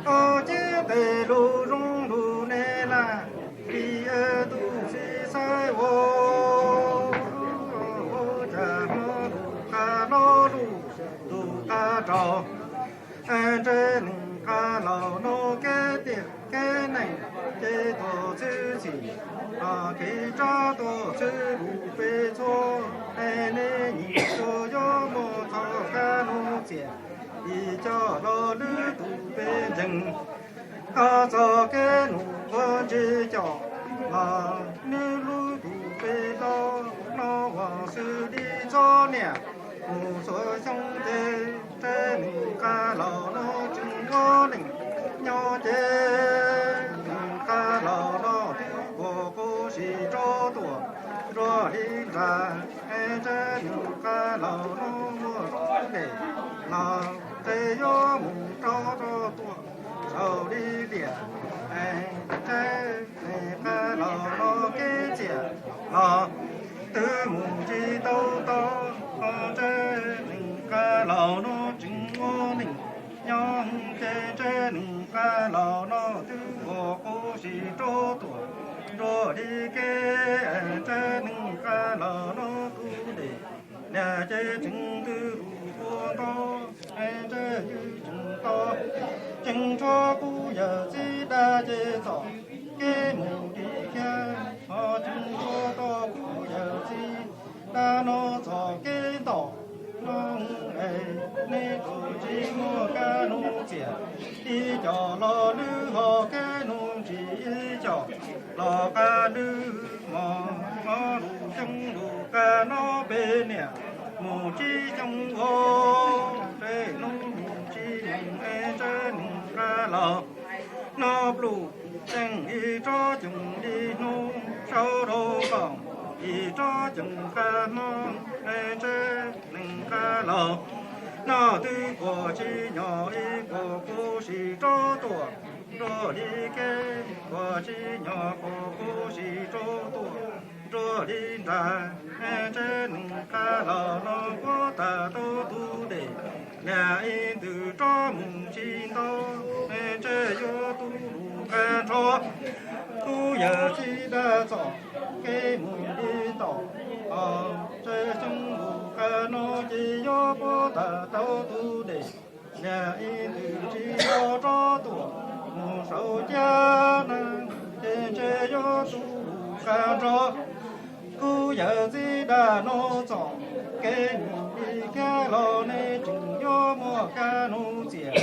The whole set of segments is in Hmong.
Os, ces tej lus zoo lus nej lam li tus sib xaiv ua, cas hmo lus qab hlob lus tus qab rau, ntsej neeg qab laus no kev tiaj kev neeg, ces tuaj txwv txim, kev tsab tuaj txwv lus peb txhua, nej nyiam tsuas yuav muaj txoj kab nug txiam, ib co lo lwm tus peb ntseeg. Koj txoj kev nug ua ntsis com los nws lub tus peb hlob no ua xws li txhua niam mus txhua xyoo ces ntsej neeg qab laus no tseem ua neej nyob ces neeg qab laus no twb ua qub sim rov tuaj nruab li nra, ntsej neeg qab laus no muaj tub dej los ntsej yuav mus rov rov tuaj saum li liam, ntsej neeg qab laus no kev txiaj los twb mus tsis tau tod, ntsej neeg qab laus no tseem ua neej nyob ces ntsej neeg qab laus no twb ua qub sim rov tuaj nruab li kev, ntsej neeg qab laus no tub dej liam ces tseem twb lus qub nto, ntsej twb tseem to, tseem tshuav kuv yawm txiv dab ces txoj kev mus li kiag, ho tseem tshuav tau kuv yawm txiv dab no txoj kev ntoj no, es nej tsuas tsis muaj kab nug txiam, ib co lo lwm ho kev nug ntsis ib co los qab lwm mog, lus xyoo lus qab no peb niam mus tsis xyoo ua, peb hnub mus tsis neej es ntsej neeg qab laus no pluj ceev ib tsob coom li hnub saud rau qaum, ib tsob coom qab hmo es ntsej neeg qab laus no twb quaj tsis nyog ib quaj qub sim rov tuaj nruab li kev, quaj tsis nyog quaj qub sim rov tuaj nruab li nra, ntsej neeg qab laus no quaj tag tau tus dej liam ib ntws rov mus tsis ntau, ntsej yuav tu lus qab nrho, kuv yawm txiv dab txoj kev mus li tom, ntsej xyoo lus qab no ces yuav quaj tag tau tus dej liam ib ntws tsis tau rov tuaj mus saum caj na, ces ntsej yuav tu lus qab nrho, kuv yawm txiv dab no txoj kev mus li kiag los nej tseem yuav muaj kab nug txiam,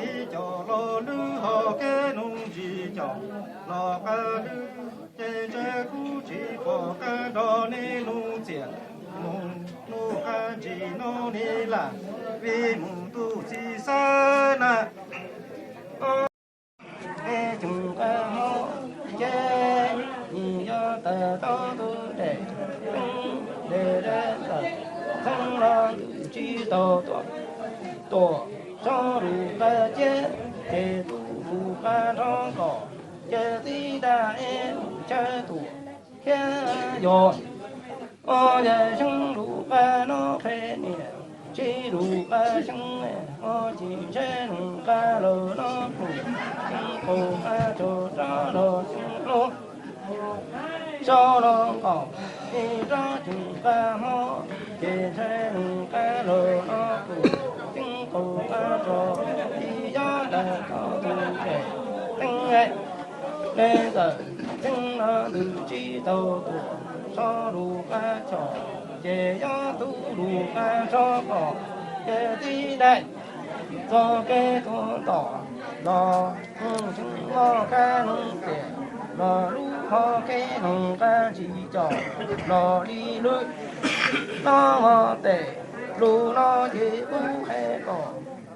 ib co lo lwm ho kev nug ntsis com los qab lwm, ces ntsej kuv tsis pom kab nrog nej nug txiam, mus nug qab ntsis no ni lam vim mus tus txiv xaiv na. Nej tseem qab hmo ces nws yuav tawg tau tus dej, dej dawb tawm, txheeb los ntws tsis tau tuaj, tuaj tso lus qab ciab, ces tu lus qab nrho kom yawm txiv dab es mus chaw tuaj thiab yog. Ua yawm xyoo lus qab no qhia niam, tsis lus qab xyoo ua tsis ntshe nws qab los no kuj xyoo qaum qab tso rov los xyoo hlob so los nkaus, ib rab tseem qab hmo ces ntshe nws qab los no kuj xyoo qaum qab tso, ib yob tawg tau tus dej teeb, dej tawm txheeb los ntws tsis tau tuaj, so lus qab choj ces yuav tu lus qab nrho kom yawm txiv dab txoj kev tuaj tom los mus xyoo muaj kab nug xiam los lub ho kev nug qab ntsis com los li lwm no ua tes lus no ces kuv hais kom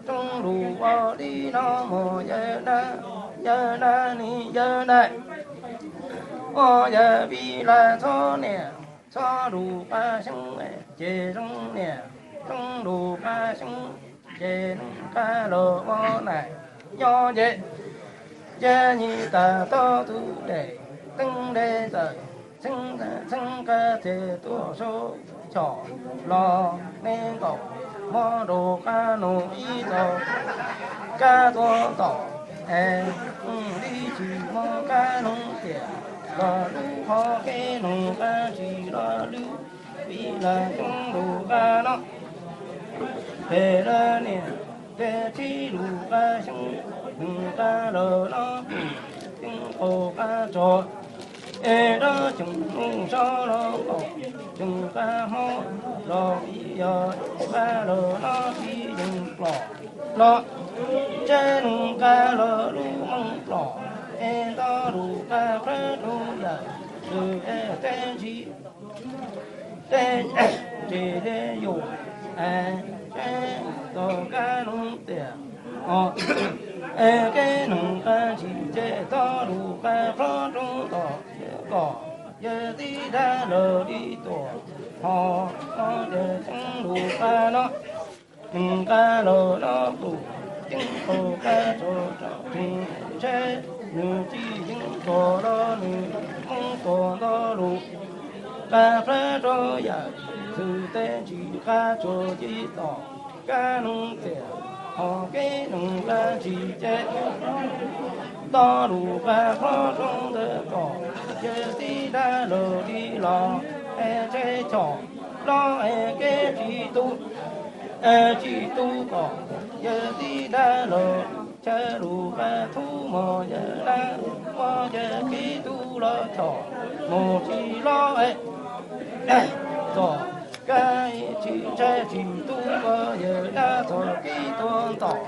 tsoom lus ua li no mus yawm dab, yawm dab ni yawm dab. Ua yawm vij laj txhob niam, txhob lus qab xyoo ces zoo niam, zoo lus qab xyoo ces nws qab los ua nais nyob ces, ces nws tawg tau tus dej teeb, dej tawm txheeb, txheeb qab ces tuaj saum chom los ne nkaum, mob rau qab no ib tog kab tuaj tom es, li tsis mob kab noog tiam los lub qhov kev noog qab tsis los lub, vim lawv xyoob lus qab no. Pem lawv niam tej txhib lus qab xyoob, noog qab los no pum, xyoob qaug qab tso, es rab xyoob lus sob los nkaum, xyoob qab hmob los vim yog qab los no tsis yeej plom los, tseb noog qab los lub mooj plom, es nto lus qab plab rau yawm, lwm es tej ntsis tej tsis le yus, es tog kab noog tiam, es kev noog qab tsis ces tog lus qab plhob rau tom kom yawg tib dab los li tuam, ho no ces xyoob lus qab no, noog qab los no pum, ceeb qaug qab tso, tso tseeb tsheb, nws tsis yeej txog los nws moob txog nto lus qab plab rau yawm, xwm tej ntsis qab tsuas ci tom kab noog tiam, ho kev noog qab tsis ces tog lus qab plhob rau ntawm kom yawg tib dab los li los, es tsheb chom los es kev tsis tu, es tsis tu kom yawg tib dab los, chaw lus qab thub mos yawg dab, mos yawg kev tu los chom, mus tsis los es txom kab tsis tsheb tsis tu, mos yawg dab txom kev tuaj ntom,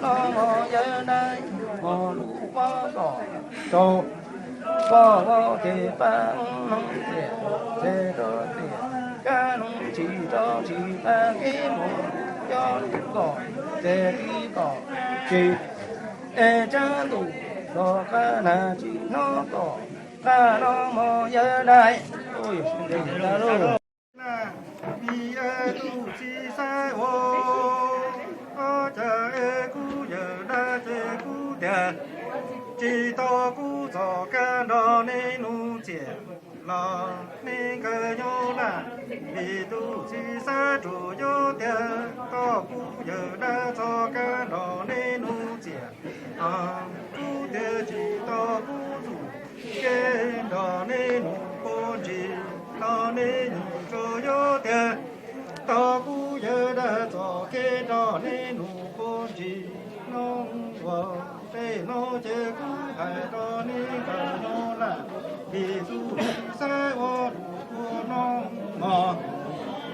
los mos yawg dab mos lus pob kom tsaus, poj voj ces pab noog tiam, ces rau tiam kab noog tsis rau tsis qab kev mus, coj kom ces li kom tsis, es tsab ntuj los qab nag tsis hnub kom qab no mos yawg dab. Vim yawg tus txiv xav ua, ob cas es kuv yawg dab ces kuv tias, tsis tau kuv txoj kab nrog nej nus txiam los nej nkawd nyob na. Vim tus txiv xav tsuas yuav tias tau kuv yawg dab txoj kab nrog nej nus txiam, kuv tias tsis tau kuv tus kev nrog nej nus puag ntsis los nej yeej tsuas yuav tias tau kuv yawg dab txoj kev nrog nej nus puag ntsis no. Ua tej no ces kuv hais rau nej nkawd nyob na, vim tus txiv xav ua rau kuv no mos,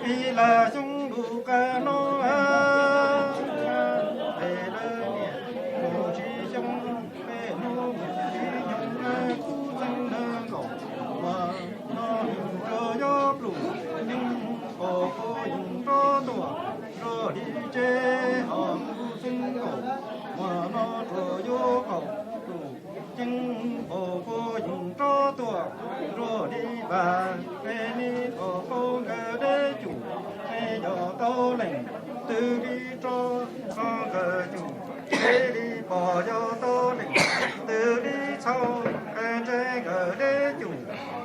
vim lawv xyoob lus qab no, es lawv niam mus tsis xyoob, peb hnub mus tsis nyoog, kuv txeeb nees nkaum, ua no nws tsuas yuav pluj, yeej nkaum kuv yeej rov tuaj, nrog li tsev ho kuv txeeb nkaum, ua no tsuas yuav kaum pluj, yeej nkaum kuv yeej rov tuaj, nrog li vas, peb li pom qab nkawd deb cum, peb yog tau leej twg li rov, rov nkawd cum, peb li pom yog tau leej twg li txhaum, es ntshe nkawd deb cum,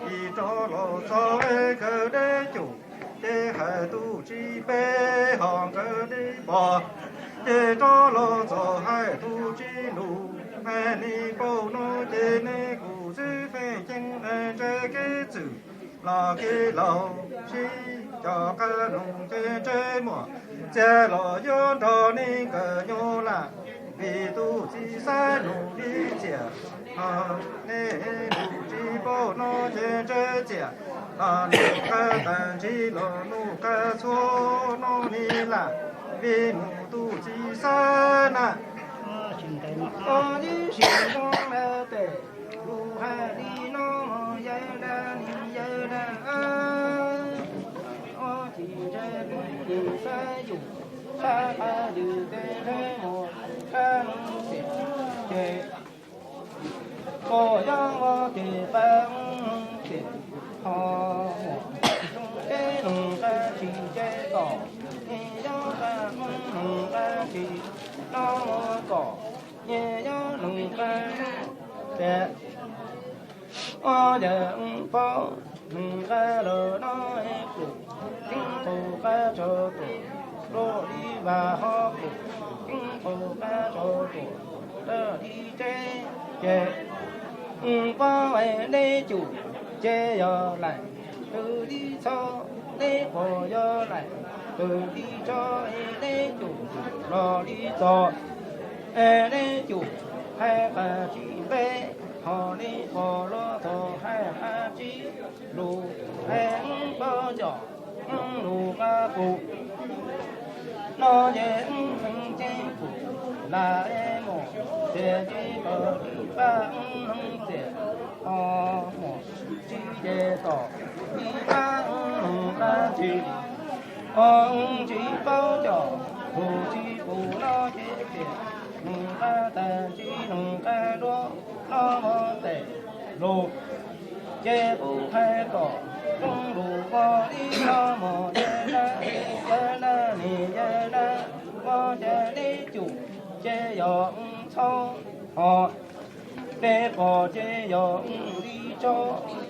vim rov los txog es nkawd deb cum, ces hais tus tsis pe ho nkawd li pom, ces rov los txog hais tus tsis lus, es li paub no ces nej kuj xwb feem ceeb, es ntshe kev txwm los kev laus sib cog qab noog ces ntshe muaj txiag los yuav nrog nej nkawd nyob lawm, vim tus txiv xav nus li txiam, nej nus tsis paub no ces ntshe txiam los nus qab tag ntsig los nus qab txhua no li lawm, vim mus tus txiv xav na. Ua ib sim zoo na tes, kuv hais li no mos yawg dab, yawg dab, ua tsis ntse kuv tus xav yus, xav qab yus tes ntshe mus qab noog tiam, ces koj yog ua tes qab noog tiam, ho mus kev noog qab tsis ces kom, nws yog qab noog qab tsis no kom, nws yog noog qab tiam. Ob yawg paub noog qab los no es kuv Ceeb qus qab tsho tuam, luaj li vas hob qus, ceeb qus qab tsho tuam, luaj li tsheb ces, pob es neb cum ces yog laim, tus li txho neb pom yog laim, tus li tso es neb cum los li txog. Es neb cum hais qab tsis npe, ho neb pom los txog hais qab tsis lus, es wb paub cov wb lus qab qus no ces wb feem ceeb qus lam es mus, txias tsis tau li pab wb noog txias, ho mus tsis ces tom li pab wb noog qab tsis, ho wb tsis paub cov tus tsis pum no ces txias noog qab tag tsis noog qab duab no mus tes lus. Ces kuv hais kom zoo lus ua li no mus yawg dab, yawg dab nis yawg dab, ua cas neb cum ces yog wb txhob ho, neb pom ces yog wb li tso,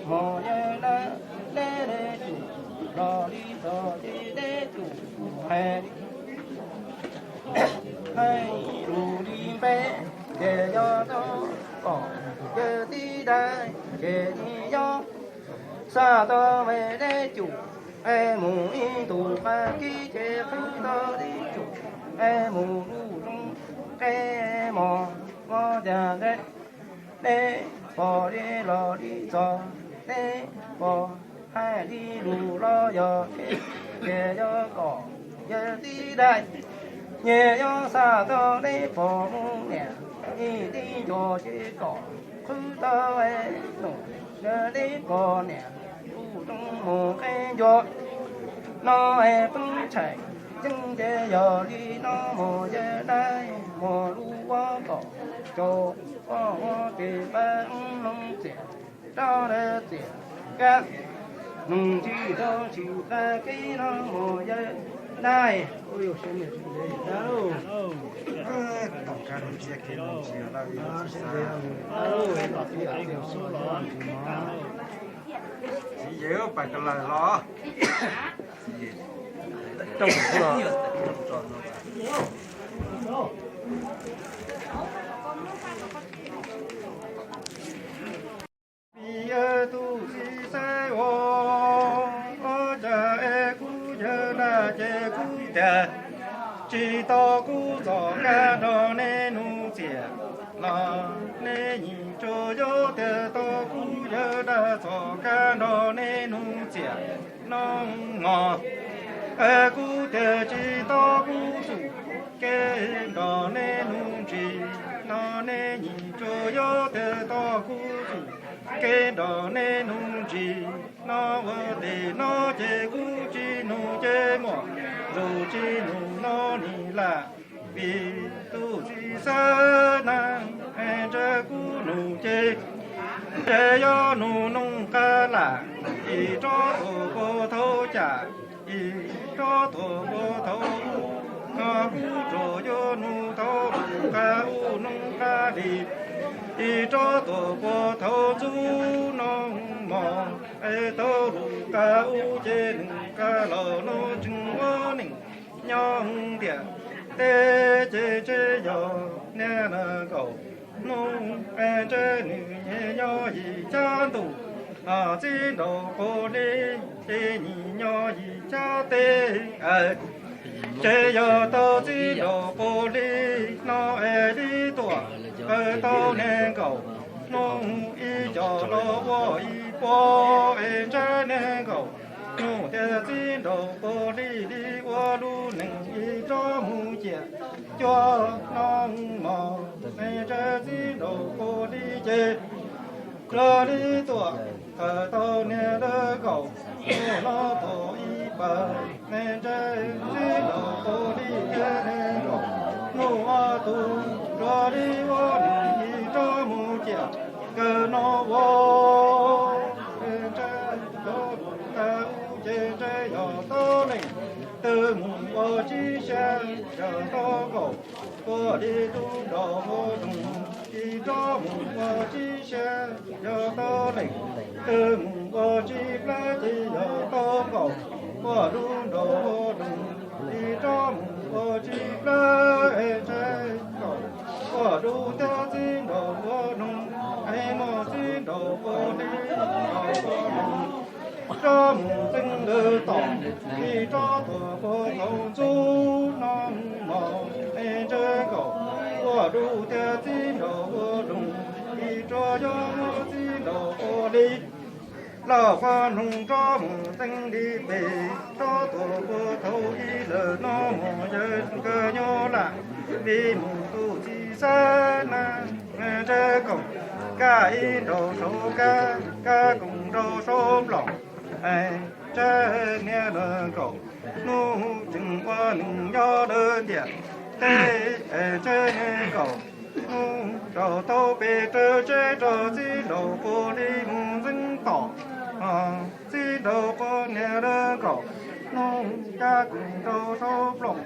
ho yawg dab neb neb cum los li txog ces neb cum hais hais lus li npe, ces yog tau kom yawg tib dab ces nws yog xa tau me neb cum, es mus ib tug qab kib ces qhwv tau li cum, es mus lub rooj qe mos mos cas neb pom li los li txog, neb pom hais li lus los yog ces yog kom yawg tib dab, nyias yog xa tau neb pom mus niam, ib tib nco ces kom qhwv tau es nus, yawg neb pom niam lub rooj mus qe nco no es peb tshais yeej ces yog li no mus yawg dab mus lub ua kom tsaus, ua ua ces pab noog txias rau lawv txias kab, noog tsis tau tsis qab kib no mus yawg dab. Txiv yawg pas ka laws los. Vim yawg tus txiv xaiv os, ua cas es kuv yawg dab ces kuv tias tsis tau kuv txoj kab nrog neb nug txiam los neb yeej tsuas yuav tias tau kuv yawg dab txoj kab nrog neb nug txiam no mog. Es kuv tias tsis tau kuv txoj kev nrog neb nug ntsis no neb yeej tsuas yuav tias tau kuv txoj kev nrog neb nug ntsis no ua tes no ces kuv tsis nug ces muaj zog tsis nug no nim lam vim tus txiv xaiv na. Es ntshe kuv nug ces ntshe yuav nug noog qab lam ib tsob tuam puag thaum cam ib tsob tuam puag thaum ub no kuv tsuas yuav nug thaum lub qab ub noog qab li ib tsob tuam puag thaum ntxub no mog. Es thaum lub qab ub ces noog qab los no tseem ua neej nyob ntiaj teb ces ntshe yog niaj na nkaum hnub es ntshe nws nyias nyob yim caj ntuj, txij nraud puag li ces nyias nyob yim caj teb. Ces yog tau txij nraud puag li no es li tuaj tau nees nkaum hnub ib co los ua ib puas es ntshe nees nkaum hnub tias txij nraud puag li li ua lub neej ib tsob mus ciam cuaj no mog. Es ntshe txij nraud puag li ces raws li tuaj tau niaj lawv kaum hnub no tau ib pawg. Es ntshe txij nraud puag li ces nees nkaum hnub ob tug raws li ua neej ib tsob mus ciam kawg no ua. Es ntshe tau lub qab ub ces ntshe yog tau leej twg mus ua tsib xya yog tau nkaum puag li lub nraud ua zoov ib tsob mus ua tsib xya yog tau leej twg mus ua tsib plab ces yog tau nkaum Ua dub nraum ua doog, tib rov mus ua tsis plawg, es ntshe kaum. Ua dub thiab txib nraum ua doog, es muaj txib nraum ua hli, nraum ua doog. Rov mus txeeb lawv tom, tib rov tuaj puag thaum ntxub no mos, es ntshe kaum. Ua dub thiab txib nraum ua doog, tib rov yog muaj txib nraum ua hli. Los qhov noog rov mus txeeb li pem, rov tuaj puag thaum ib lawm no mos, yawg kawg nyob lam vim mus tus txiv xab na, ntshe kaum. Kab ib nraum saum kab, kab koom nraum saum nploos, ntshe niag lawv kaum. Hnub tseem ua neeg nyob lawv ntiaj teb, ntshe niag kaum. Hnub rau tau pes raws tsev rau txib nraum puag hli mus ntxeeb tom, txib nraum puag niag lawv kaum. Hnub kab koom nraum saum nploos,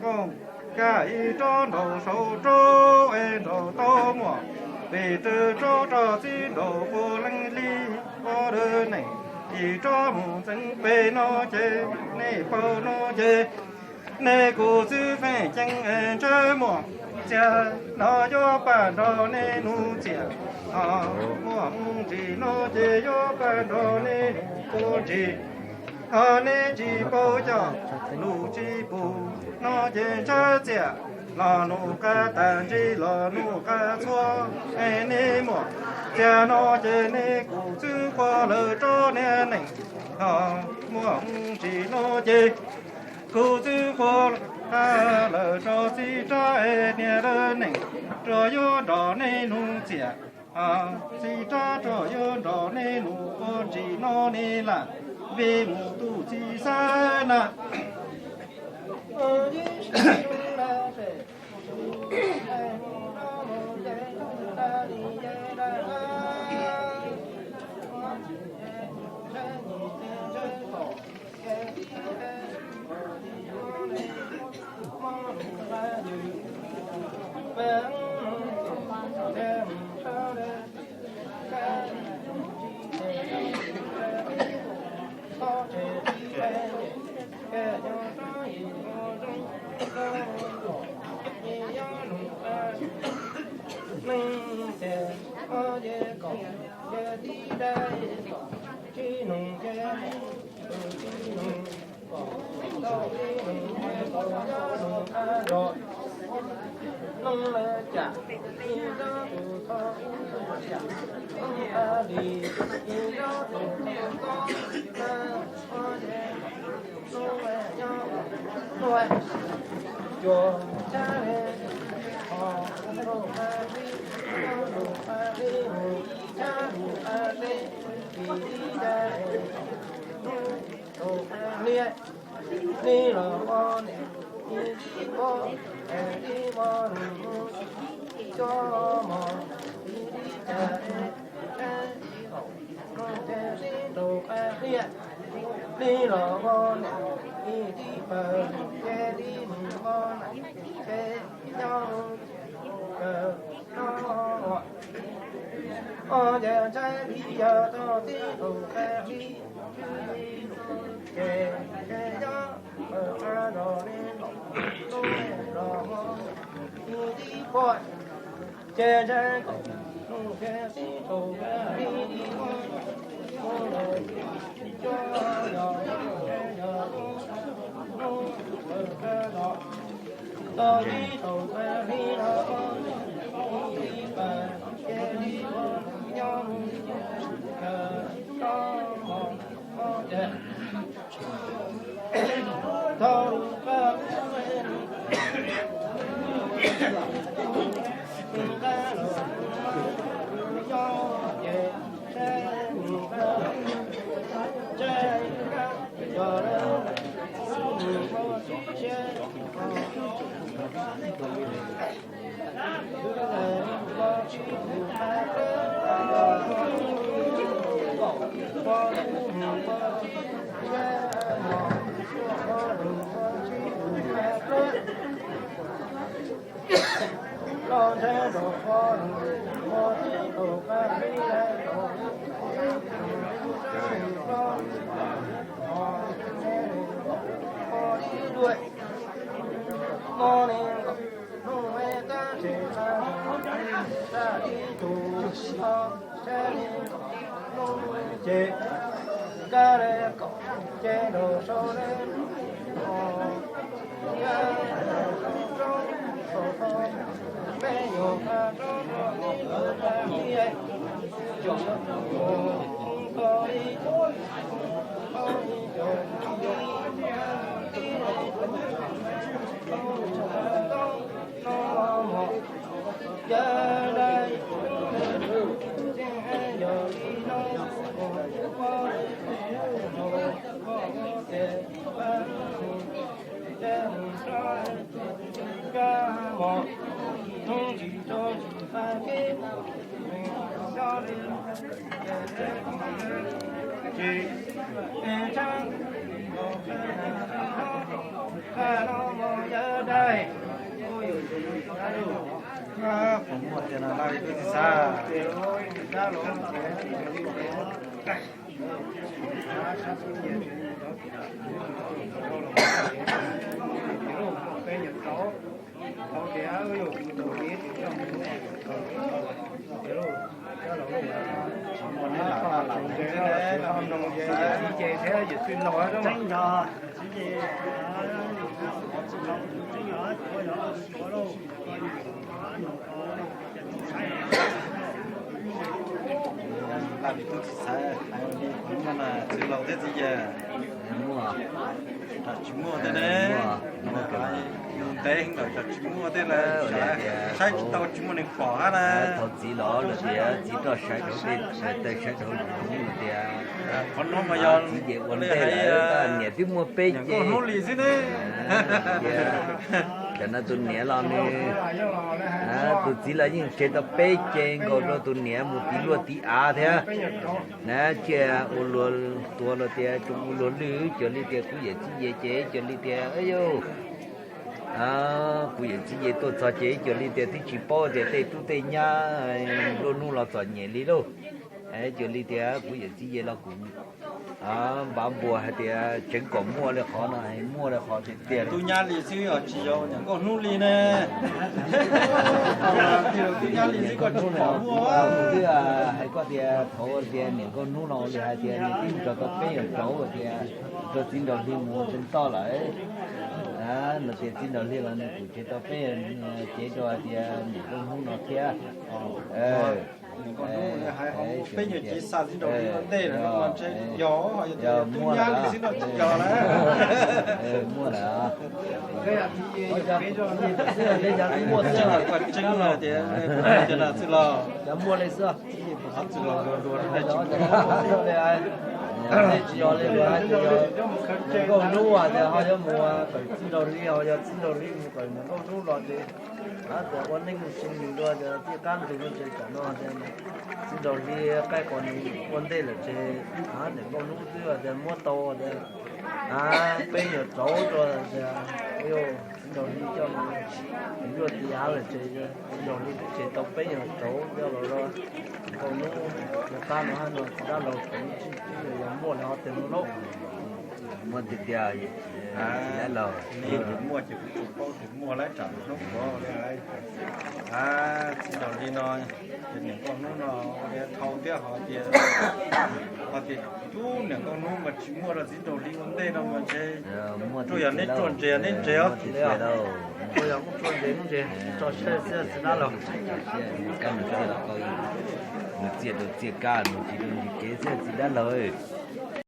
koom kab ib rov nraum saum rau, es nraum tau muaj pes raws rau rau txib nraum puag leej hli ua lawv neeg. Ib rov mus ntxeeb pem no ces, nej paub no ces, nej kuj txwv feej ceeb, ntshe muaj txiag no yuav pab nrog nej nuv txiag. Muaj ntsis no ces yuav pab nrog nej nuv puag ntsis. Ho nej tsis paub coj lus tsis pum no ces ntshe txiag los nuv qab tag, ntsis los nuv qab txhua. Nej muaj txiag no ces nej kuj txwv qhua lawm rau niag neeg. Ho muaj ntsis no ces kuj txwv qhua lawm rau txiv rab, es niag lawv neeg rov yuav nrog nej nuv txiag. Txiv rab rov yuav nrog nej nuv puag ntsis no, nej lam vim mus tus txiv xab na. Qhov muaj tiag no laj li tub txiv xav. Laj li tub txiv xav, tsis laus thiab txiv yawg. Muaj, tsis muaj tej ne. Ntev lawm, tsis muaj tej lawm, saib tsis tau, tsis muaj neeg pom hab na. Thaum txiv los lawm tias txiv roj sawv rau tej, sawv rau tias qhov no mas yog txiv ces ua ntej lawm, niam twb muaj peb ce hnub li xwb ne. Tam no tus niam los nws, tus txiv los yeej tseg tau peb ce nkaus rau tus niam mus tiv luaj tiv av thiab. Na tsiaj ua luag tuag los tias tsoom ua luag lwj, cuag li tias kuv yawm txiv ye ces cuag li tias, yuj, kuv yawm txiv ye tuaj txog ces cuag li tias twb tsis paub tias tej tub tej nyab nruab hnub los txom nyem li lauj. Cuag li tias kuv yawm txiv ye los kuv npav npuas hais tias tseev kom muaj li qhov no, muaj li qhov tiag tiag. Tub nyab li xwb os, tsis yog niam nkauj hnub li ne. Tub nyab li xwb koj tsis pom muaj. Twb hais koj tias thaum tias niam nkauj hnub no ua li hais tias nws twb mus txog tau peb yawm rauv tias rau txiv nraug hli mus tsev toj lawm. Los tias txiv nraug hli los nws kuj tseg tau peb cev rau hais tias niam nkauj hnub no thiab. Peb nyuam tsiv xa txiv nraug hli ua ntej lawm no mas ntshe yog, yog tub nyab li xwb no tsis yog lawm. Muaj lawm. Koj tseeb no tias, tias no txwj laug. Txwj laug luag luag no tsis yog li, niam nkauj hnub tias ho yuav mus kawm txiv nraug hli, ho yog txiv nraug hli mus kawm niam nkauj hnub los ces tias ua neej mus tsis nws dua tias txij qab ntug no ces tam no tias txiv nraug hli qaij qos nws ua ntej lawm ces niam nkauj hnub twb tias muab tau tias peb nyuam rauv rau tias txiv nraug hli coj mus luaj tiv av lawm ces txiv nraug hli twb tseg tau peb nyuam rauv coj los rau nkauj hnub ua qab no hab no txiv dab laug tseem tsis yog muaj li ho tiag no lauj. Muaj tiag tiag, txiv dab laug. Muaj ces kuv tsis paub tias muaj lawm, tsam hnub puav li txiv nraug hli no ces niam nkauj hnub no ua li dhau thiab ho tias, ho tias tub niam nkauj hnub mas tsis muaj rau txiv nraug hli ua ntej no mas ntshe tsuas yog neb tsuas ntses neb ntses os. Tsuas yog kuj tsuas ntses neb ntses, tso siab xwb txiv dab laug. Nws txiaj rau txiaj kab, nws tsis rau ntsis kev xwb txiv dab laug.